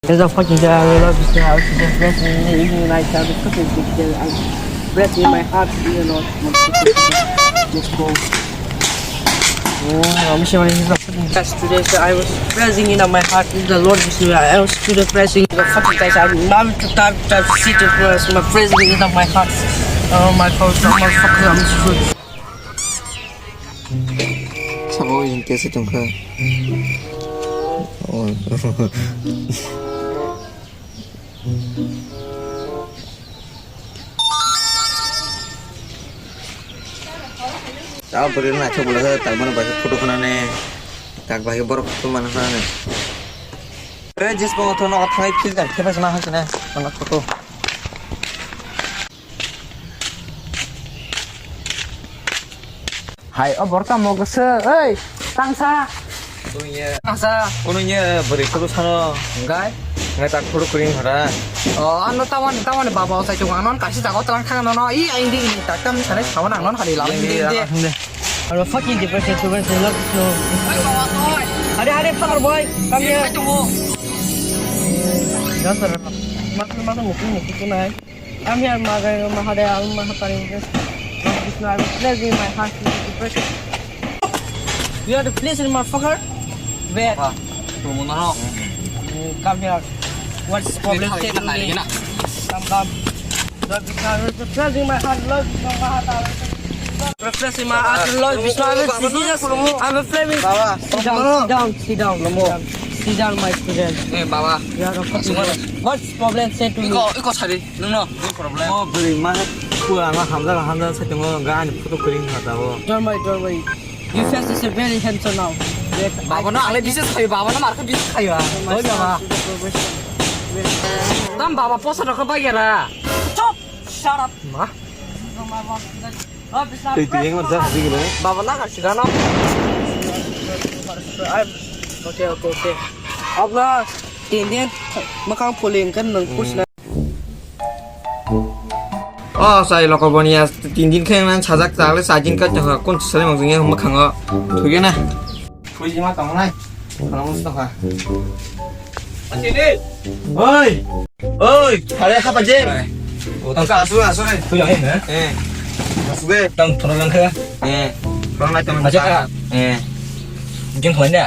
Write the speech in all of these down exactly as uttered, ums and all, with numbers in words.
There's a fucking day I love this day. I was just blessing in the evening night. I was cooking this day. I'm blessing in my heart. You know, let's go. Oh, I'm sure this is a fucking test today. So I was praising in my heart in the Lord. This day I was to the praising the fucking guys. I'm not to time to sit to praise. My praising in my heart. Oh my God, oh my fucking, I'm so Sabo yung kesa tongkha. Oh. Tao bwrwi naithok bwlasa tak mano bai photo khwnani tak bai borok photo mana khwnani. Re jis ko thon no thai phil kan khe phasna hasne ana photo. Hai, o borok tamo khe se, oi, tangsa. Kunuya. Tangsa. Kunuya bwrwi khulu sano. Hwnkhe? Ngai tak khulu kwrwng hora. O, ano tamani, tamani baba o saichung ano kasi jago tlang khang no, no, i, ai, indi, indi, tak tam sanai sawan ang non hari lam, indi, indi, indi. Ano fucking depression, depression, love, no. Oi, baba, oi. Hari, hari, fucker boy, come here. Oi, tungo. Dasar, masa, masa, mukul, mukul, kunai. Come here, Mother, Mahadev, Al Mahatari, Lord Vishnu, I will bless you in my heart, you will be blessed. You are the place in my fucker? Where? Papa, tunggu no. Mm, come here. What's problem? Say to me. Come, come. Lord Vishnu, I will bless you in my heart, Lord Vishnu, Mahatari. Refresh my heart, Lord Vishnu, I will, Jesus, I will pray with Baba, sit down, sit down, sit down, sit down, sit down, my student. Eh, Baba. You are a fucking What's problem? Say to me. Iko, iko sari, nung no. No problem. Oh, beri mah, kurang lah, hamzah, hamzah, saya tengok, enggak, ini foto kering, nggak tahu. Don't worry, don't worry. You face is a very handsome now. Baba no, ale bisa sekali, Baba no, marka bisa sekali, Baba. Oh, Baba. Tam Baba, posa rokok bayar, ah. Stop! Shut up! Ma? Twi twi yang mana sih gila? Baba na kasi gana. Okay, okay, okay. Abla, tindin, makang puling kan nang push na. Oh, sai loko boniya, tindin khe nang sajak chale sajin ka tong kun sale mong jingya makang o. Thugena. Phuijima tongnai. Khorang tongkha. Asini. Oi. Oi. Are hapa je. Tongkha asu asu nai. Phuijang he na. Eh. Asu de. Tang thorong langkha. Eh. Thorong nai tong. Acha ka. Eh. Jing khwanya.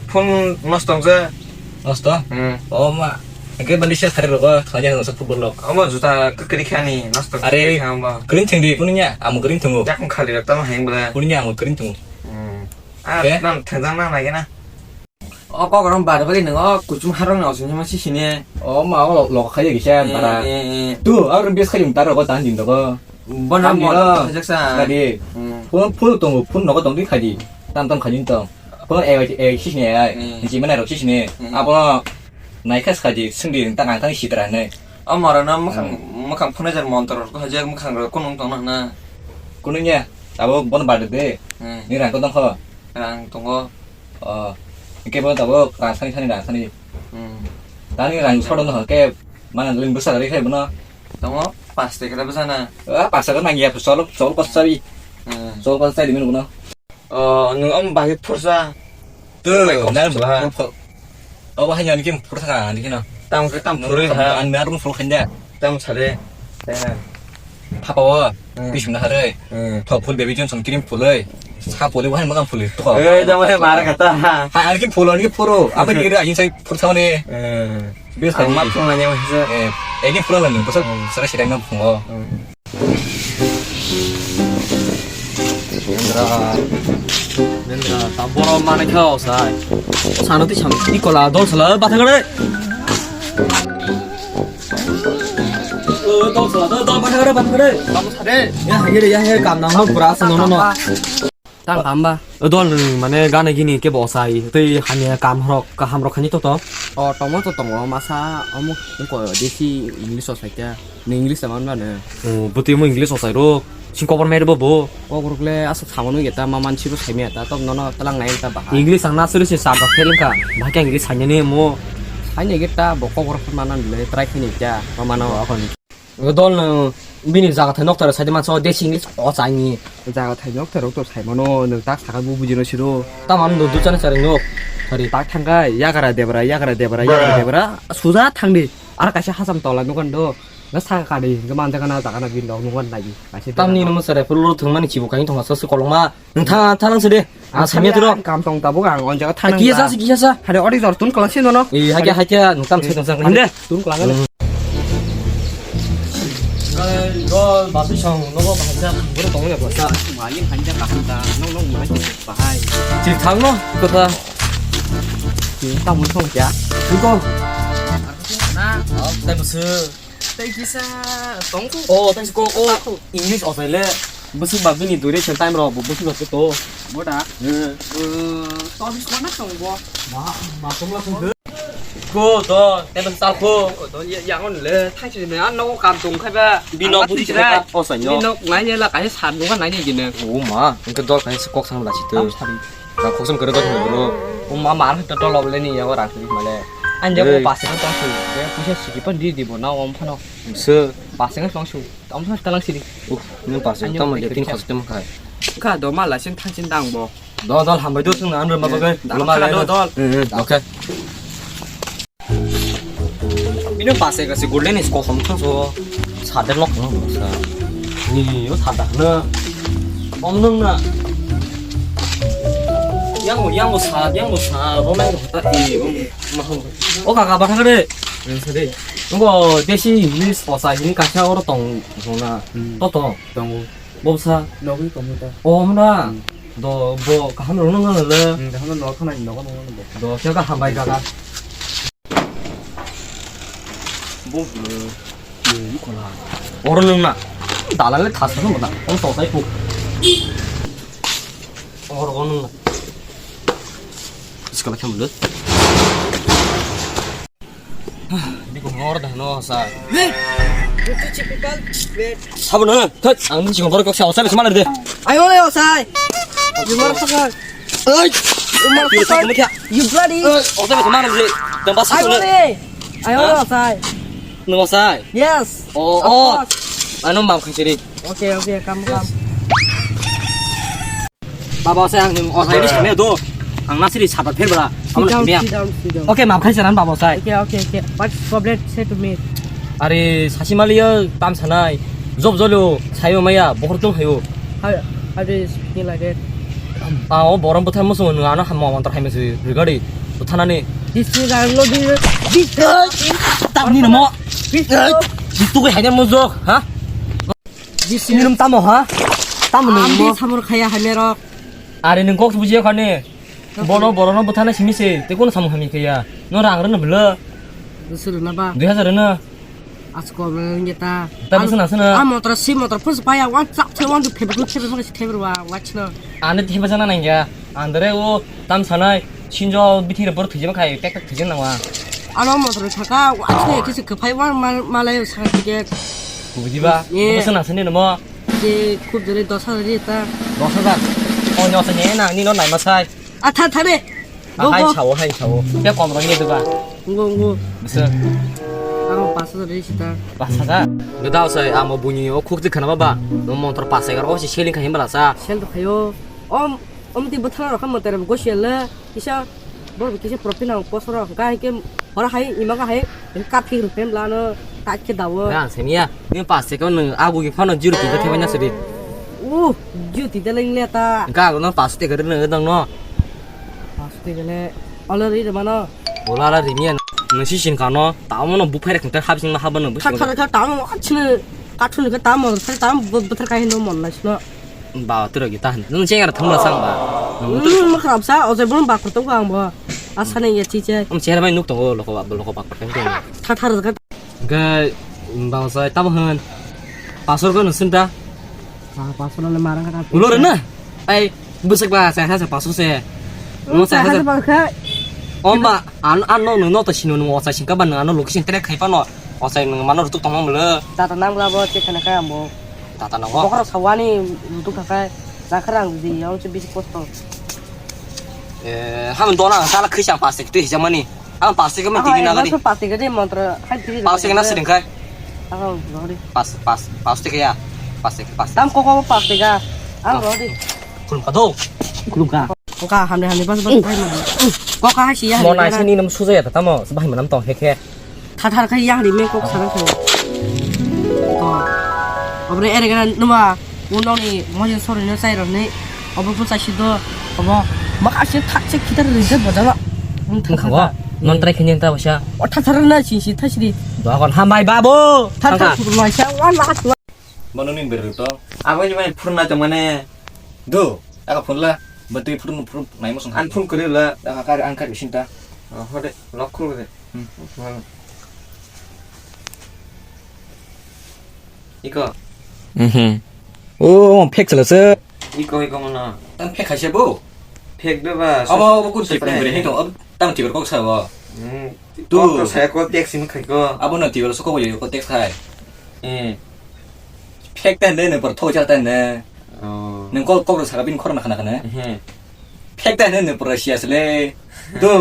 Phone nosto tongsa. Nosto? Hmm. Oh ma. Ke bali se thare rogo khwanya nosto football lok. Omo juta kekri khani nosto. Are. Kring thengdi kununya. Amu kring thengo. Jak khali rok tamo heng bla. Kununya amu kring thengo. Hmm. Ah, eh? Nang thenjang nang lagi na. O kok rong bar bari nang o kuchum harong nang sini masih sini. O ma o lo khaye gisa bara. Eh, eh. Tu, ar bis khayung taro ko tan din ko. Bona mo jaksa. Tadi. Hmm. Phone phone tong phone nogo tong di khaji. Tam tam khaji tong. Phone eh eh sini ai. Hmm. Ni mana rok sini. Hmm. Abo naikas khaji singdi ta nang tang sitra ne. Amara na makhang, hmm, makhang phone jar montor ko hajak makhang ro kunung tong na. Kunung ya. Abo bon bade de. Hmm. Ni rang ko tong kho. Rang tongo. Oh, hingke bo tabok rang sani sani rang sani. Hmm. Tani rang sodo no hingke mana lin bwsa gari khai bono. Tongo, pas te kata bwsa na. Ah, pas ka nang ya, sol, sol pas sabi. Hmm. Sol pas sabi mino bono. Oh, nung am bahai phursa. Tu, bahai kok nang phursa. Oh, bahai nyani kim phursa ka, ani kino. Tam ke tam phurui ha. An meru phur khanja. Tam sare. Thapa o, hmm, bising na hare. Hmm. Thok phul baby Johnson cream phul oi. Sa phul oi, wahai makan phul oi. Thok. Eh, jama he mara kata ha. Ha, ani ki phul, ani ki phuro. Apa kira ani sai phur sa ni. Eh. Bis ang map phul nanya wahai sa. Eh, ini phul lagi. Pasal sara sira na phul. Hmm. Nendra, nendra, ta boro mane khao sai. Sano ti sam, ikola dol sala, batha gare. O, dol sala, dol, dol, batha gare, batha gare. Tamo sare. Ya, hagire, ya, he, kam nang, pura, sano, no, no. Tang kam ba? O, dol, mane, gana gini, ke bo sai, tei, hamya, kam rok, kaham rok, khani to to. O, tomo to tomo, masa, omo, ko, desi, English o sai kya. Ni English saman ba ne? Oh, bwtwi mo English osai ro. Sing kobor mai bo bo. Kok rok le asa saman wi ta ma mansi bo sai maya ta. Tok nono talang nai ta baha. English ang na suri se sa ba fel ka. Ba kya English sanya ni mo. Sanya ge ta bo kok rok mana le try khini kya. Ma mano akhon. Dol na. Bini jaga thai noktharo saidi mansa o desi English o chaini. Jaga thai noktharo to saimano, nwng tak sakha bo bujino siro. Tamam do duchana chari nok. Sorry. Tak thangkai, yagra debra, yagra debra, yagra debra. Suja thangdi. Ar kaisa hasam tola nukan do. Na saka kadi, hingke manjak na jaga na bini rok nukan nai. Kaisa tamni debra. Nomo sere pulur thwngmani chibu kain thongma sosi kolongma. Nwng thang, thang se de. Ang samya turo. Ang kam tong tabuk ang on jaga thang. Kiya sa, kiya sa. Hade ori jor tun kala sino no. Eh, hakya, hakya, nwng tam se tong sang. Hande. Tun kala. Hmm. Ai, go, basu song, nogo bahasa, buru tong ya bahasa. Mali hanja kaham ta, nong nong mulai bahai. Chil thang no, kota. Chil thang mo song kya? Iko. Na, oh, tai musu. Tai kisa tongku. Oh, tai ko, oh, English o le. Bwswk ba bini duration time rok bo bwswk ba to. Boda. Hmm. Eh, to bis mana tong bo. Ma, ma tong la tong. Ko to, tebel sal ko. Ko to ya, ya on le. Thai chi me an no kam tong khai ba. Bino budi chi ba. O sa nyo. Bino nai ne la kai san bo nai ne gine. O ma, engke dol kai se kok sang la chi to. Tam sari. Rang khoksom kwrwi gotong bro. O ma mar hita tolop le ni yago rang kwrwi male. Anja bo. Ei. Pas ko tong su. Be puisa siki pan di di bo na om phano. Se. Pas ko tong su. Om phano talang siri. Uh, ni pas ko tong le tin khos tem khai. Ka do ma la sin thang sin dang bo. Do dol hambai do sung an ma bagai. Dang ma le do dol. Eh, eh, okay. Bini base gasi golden is kosom kha so. Sadar lok no sa. Ni yo sadar na. Om nung na. Yang mo, yang mo sa, yang mo sa. Romai no ta i. O kaka ba thang de. Sa de. Ngo desi English posa hini kasa oro tong na. Hmm. To to. Tongo. Bo bwsa? Nogwi tongo ta. O, hwnba? Hmm. Do, bo kaham rwngno nang le? Hmm, kaham rwngno khana ni nogo nang bo. Do, khe ka hambai jaga. Bo, eh, eh, kola. Oro nwng na. Dalal le thas thas nwng na. Oro to sai pu. Oro nwng na. Iskala khem le. Biko mor da no sa. Hey! Wait, wait, wait, wait. Sabo no, thot, ang ni chikon borok sa, sa, sa, mana de. Ayo, ayo, sai. You motherfucker. Oi! You motherfucker. You bloody. Oi, o sa, sa, mana de. Tang bas. Ayo, ayo, sai. No sai. Yes. Oh, oh. Ano mam khachiri. Okay, okay, come, come. Baba sai ang nwng osaini sane do. Ang nasiri saba pherbala. Sit down, sit down, sit down. Okay, map khai sanan baba sai. Okay, okay, okay. What's problem? Say to me. Are sasi maliya tam sanai. Job jolo sayo maya bohor tong hayo. How, how do you speaking like that? Ah, o borom botha mo sung ano ham mo montor hai mo sui rigadi. Botha nani. This is I love you. This is tamni namo. This is tu ko hai mo jok, ha? Nini rum tamo ha? Tamo nung mo? Samur khaya hamya rok. Are nung kok bujiya khani. Bono borono bwthana simi se, te kono samung hamya khaya. No rang rwna bwle. Bwswk rwna ba? Dui hazar rwna. Asko rwna ta. Ta bwswk na sena. A motor si motor phus paya wan chak se wan du phebe phebe phebe phebe wa watch no. Ane thebe jana nangya. Andre o tam sanai sinjo bithire bor thijima khai tek tek thijin nangwa. Ano motor thaka watch ne kisi kwphai wan mal malai sang ticket. Bujiba? Ye. Bwswk na sini namo? Je khub jore dos hajar ri ta. Dos hajar? O nyo se ne na ni no nai ma sai. A tha tha re. A hai sao, hai sao. Be kom rong ye duba. Ngo ngo. Bwswk? Amo pas hajar ri sita. Pas hajar? Gdao sai amo buni o khuk ti khana baba. No motor pas hajar o si selling khai bala sa. Sel to khayo. Om om ti bwthana rok kha motor go sel le. Kisa, bor kisa profit nang posoro, hingka hingke hora hai, ima ka hai, hingke kathik rok hem lano, tak khe dawo. Ang semiya, ni pas se ko nung agu ki phano zero tita themai na sidi. Uh, zero tita leng le ta. Hingka agu no pas te gari nung dong no. Pas te gale, ala ri de mano. Bola ala ri miya, nung si sin kano, tamo no buk phai rek ta hab sing ma hab no buk. Kha kha kha tamo, achne, kathun ka tamo, tamo bwthar kai no mon na sino. Ba, turo gi tahan. Nung cheng ara thangla sang ba. Nung Hmm, ma kharap sa, o jai bon bak to ang bo. Asa ne ya chi che. Am chera bai nuk tongo loko ba, loko bak tongo. Tha thar ka. Ga ba sa tabo han. Pasor ko nusin ta. Ah, pasor le marang ka. Ulo re na. Ai, busuk ba sa ha sa pasor se. Mo sa ha sa ba ka. Om ba, an an no no to sino no sa singka ba no location track khai pa no. O sa no mano rutuk tongmo mule. Tata nang la bo che kana ka ambo. Tata nang bo. Bokor sawani rutuk khakai. Nakhara ang di, yang se bisi kosto. Eh, ham dona sala khisa plastic tu hijamani. Ham plastic ma tigi nagari. Plastic de montra hai tigi. Plastic na siding kai. Ako, rodi. Pas, pas, pas teka ya. Pas teka, pas. Tam koko pas teka. Ang rodi. Khulumkha do. Khulumkha. Kok hamni hamni bas bas pai mano. Kok ha si ya. Mo nai sini nam suja ya tamo. Sebahi manam tong hekhe. Thathar khai yang ri me kok sana khai. Ko. Obre ere gara numa. Unoni mojin sorino chai roni. Obo pun sa sido. Obo. Mak asin thak se khitar ri je bojama. Wngkha wa. Non try khenyen ta wasa. O thathar na si si thasri. Dogon hambai babo. Thathar. Thangka. Purno sa wa la. Bono ni berri to. Abo ni mai phurna to mane. Do. Aka phurla. Batri phurno phur nai mosong. An phun kore la. Aka kar an kar bisinta. Oh, hode. Lock khul de. Hmm. Iko. Mhm. Oh, phek chala se. Iko, iko mano. Tam phek khaise bo. Phek do ba. Abo, abo kun sipre. Tam tibar kok sa bo. Hmm. Tu. Kok to saya kok tek sim khai ko. Abo na tiwal soko yo ko tek khai. Eh. Phek ta ne ne por tho cha ta ne. Oh. Nang kok kok sa bin khor na khana khana. Eh. Phek ta ne ne por sia sele. Tu.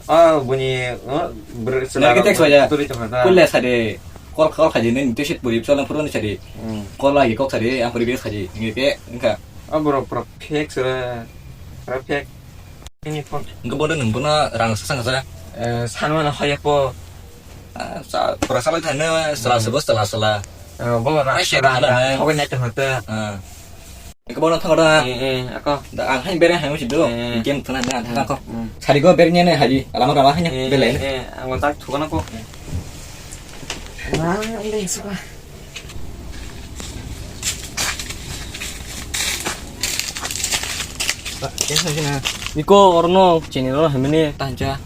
Ah, buni, oh, ber-, Nang ke tek soja. Turi tong ta. Kulle sa de. Kol kol khaji ne te shit puri solang purun sa de. Hmm. Kol lagi kok sa de, ang puri bi khaji. Ngi ke engka. Ah, bro, pro phek sera. Pro phek. Ini phone. Engka bodo nang bono rang sa sang sa. Eh, sanmano haya po. Ah, sa, pura salai thane, sala sebo, sala, sala. Eh, bo ra, Ai, shit, ra, halal ra, hai. Hoga nyata hote. Ah. Engka bono thago da. Eh, eh, ako. Da, ang hai bere hai musi do. Eh. Game thana na, thana ko. Hmm. Sari go bere nyane hai, alama rama hai, eh, bele. Eh, ang tak thugana ko. Wah, ini suka. Iko orono chini ro hemini. Tanja.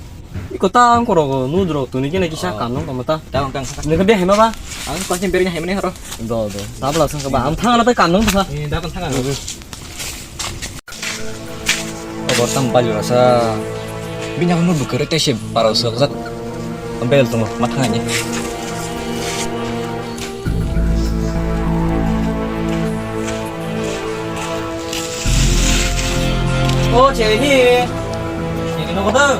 Iko ta ang koro go nudro tuni kene kisa Oh. Kanong kama ta. Tang tang. Nega be hema ba. Ang kau sini beri hemini haro. Do do. Tabla sang ba. Ang thang ala ta kanong ta. Ini dapat thang. Obo tam bali rasa. Bini ang nudro kere te se baro sa. Bel tong ma thang ni. O Jenny, Jenny no kodo?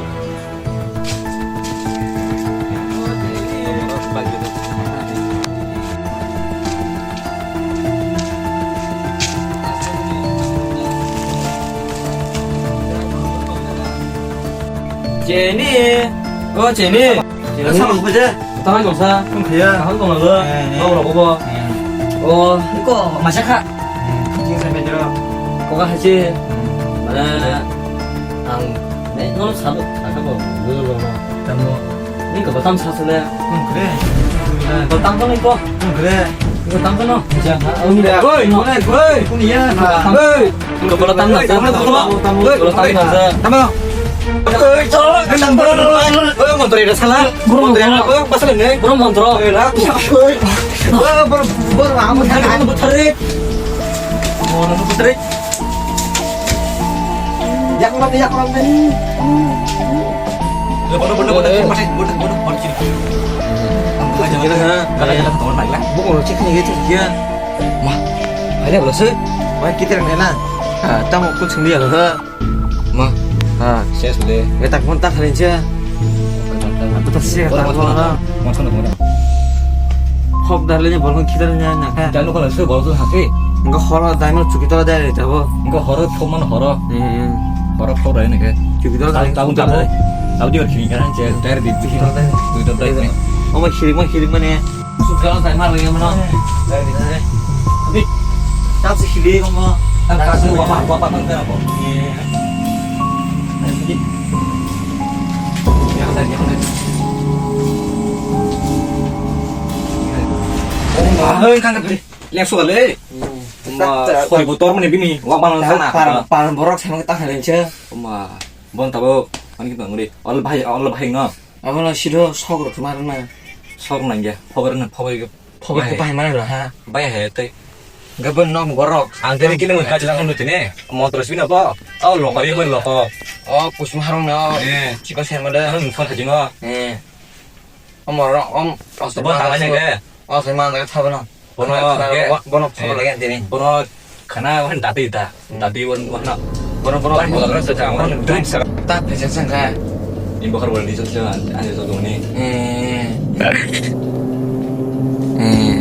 Jenny, o Jenny. Jenny. Sama apa aja? Tangan dosa. Iya. Tangan kau lalu. Eh, eh. Kau lalu apa? Eh. Oh, ini kok masak kak? Hmm, jing sampai jero. Kok kah haji? Hmm. Mana ang, ne, nono sabu, aku kok dulu lono. Tamu. Ini kok batam sasule. Hmm, kre. Eh, batam tuh nih kok. Hmm, kre. Ini batam tuh no. Iya, ha, oh, ini dah. Woi, woi, woi. Ini ya. Woi. Kepala tangan, tangan, kepala. Kepala tangan, tangan. Tama. Oi, cok, nang bro. Oi, motor ini salah. Motor ini apa? Pasal ini. Bro, motor. Oi, lah. Oi. Oi, bro, bro, kamu tadi kamu putar, Rik. Oh, kamu putar, Rik. Yak, yak, yak. Bodoh, bodoh, bodoh, bodoh, bodoh, bodoh, bodoh. Kita, ha? Kalau kita teman baik lah. Bukan cek nih gitu, ya. Mah, ada belum sih? Wah, kita yang mana? Ah, tamu kucing dia loh, ha? Ma. Ha. Ses de. Ngetak mon tak halin cha. Apa tak sih, tak mon, ha. Mon sana, mon sana. Hok darle ni bolong kita ni na ka. Jalu kalau sih bolong tu hake. Enggak horo dai mo chuki tola dai ta bo. Enggak horo, pho mana horo. Hmm. Horo pho dai ni ke. Chuki tola dai. Tahu, tahu. Tahu dia kiri kan, cek. Dari di sini. Chuki tola dai. Chuki tola dai. Oh, ma kiri, ma kiri mana? Sukha sai mar lagi mana? Dari di sana. Abi, tak sih kiri kamu. Tak sih bapak, bapak tangga apa? Iya. Yang tadi, yang tadi. Ah, hei, kan tadi. Lihat soal eh. Ma, sorry, botol mana bini? Wak mana sana? Par, par borok sama kita halin cha. Ma, bon tabo, kan kita nguri. All bahai, all bahai no. Abono sido sok rok tuma rwna. Sok nangya, phobar na, phobar. Phobar ko bahai mana lo ha? Bai hai tei. Gabon nok borok. Ang tei kini mun kajila kono tine. Motor sibina bo. Au loko ye bo loko. Oh, pusma harong na. Eh. Chikon sen mada. Ang phone kajingo. Eh. Om ro, om. Bo tangani ke. Oh, sen man daga thabana. Bono, bono, bono, eh, photo lagi tini. Bono khana wan dati ta. Hmm. Dati wan, wan na. Bono, bono, wan, bono, bono, sa, wan, drink sa. Ta pesa sangka. Ini bakar wan di sa, ani sa dong ni. Eh. Eh,